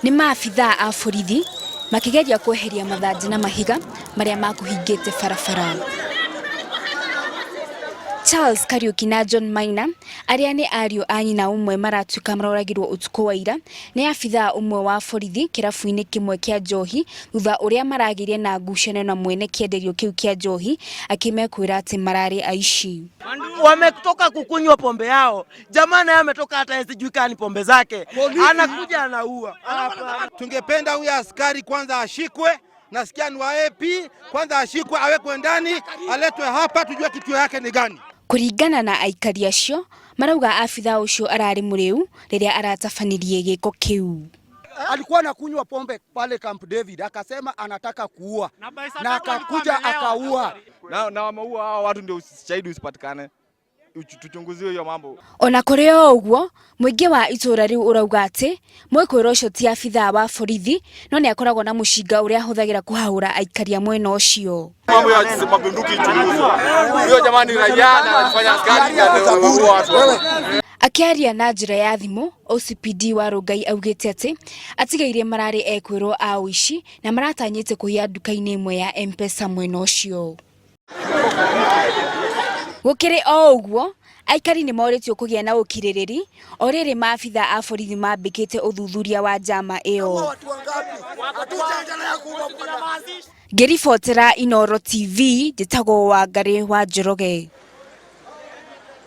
Nĩ maabithaa a borithi makĩgeria kweheria mathanjĩ na mahiga marĩa makũhingĩte barabara. Charles Kariuki na John Maina arĩa nĩ ariũ a nyina ũmwe maratuĩka maroragirwo ũtukũ wa ira nĩ abithaa ũmwe wa borithi kĩrabu-inĩ kĩmwe kĩa njohi thutha ũrĩa maragĩire na ngucanio na mwene kĩenderio kĩu kĩa njohi akĩmekwĩra atĩ mararĩ aici. Wametoka kukunywa pombe yao, jamaa naye ametoka hata sijui kama ni pombe zake, anakuja anaua. Tungependa huyo askari kwanza ashikwe, nasikia ni wa AP, kwanza ashikwe awekwe ndani, aletwe hapa tujue kituo yake ni gani. Kũringana na aikari acio marauga abithaa ũcio ararĩ mũrĩu rĩrĩa aratabanirie gĩko kĩu. Alikuwa anakunywa pombe pale Camp David, akasema anataka kuua na akakuja akaua. Na wameua hao watu, ndio shahidi usipatikane, tuchunguziwe hiyo mambo. Ona kũrĩ o ũguo, mũingĩ wa itũũra rĩu ũrauga atĩ mwĩkũĩrwo ũcio ti abithaa wa borithi no nĩ akoragwo na mũcinga ũrĩa ahũthagĩra kũhahũra aikari a mwena ũcio. Mambo ya mabunduki ichunguzwe. Huyo jamani raia na anafanya askari na wameua watu. Akĩaria na njĩra ya thimũ, OCPD wa Rongai augĩte atĩ atigairie mararĩ ekwĩrwo a ũici na maratanyĩte kũiya nduka-inĩ ĩmwe ya M-Pesa mwena ũcio. Gũkĩrĩ o ũguo, aikari nĩ morĩtio kũgĩa na ũkirĩrĩri o rĩrĩ maabitha a borithi mambĩkĩte ũthuthuria wa njama ĩyo. Ngĩribotera Inooro TV, njĩtagwo Wangarĩ wa Njoroge.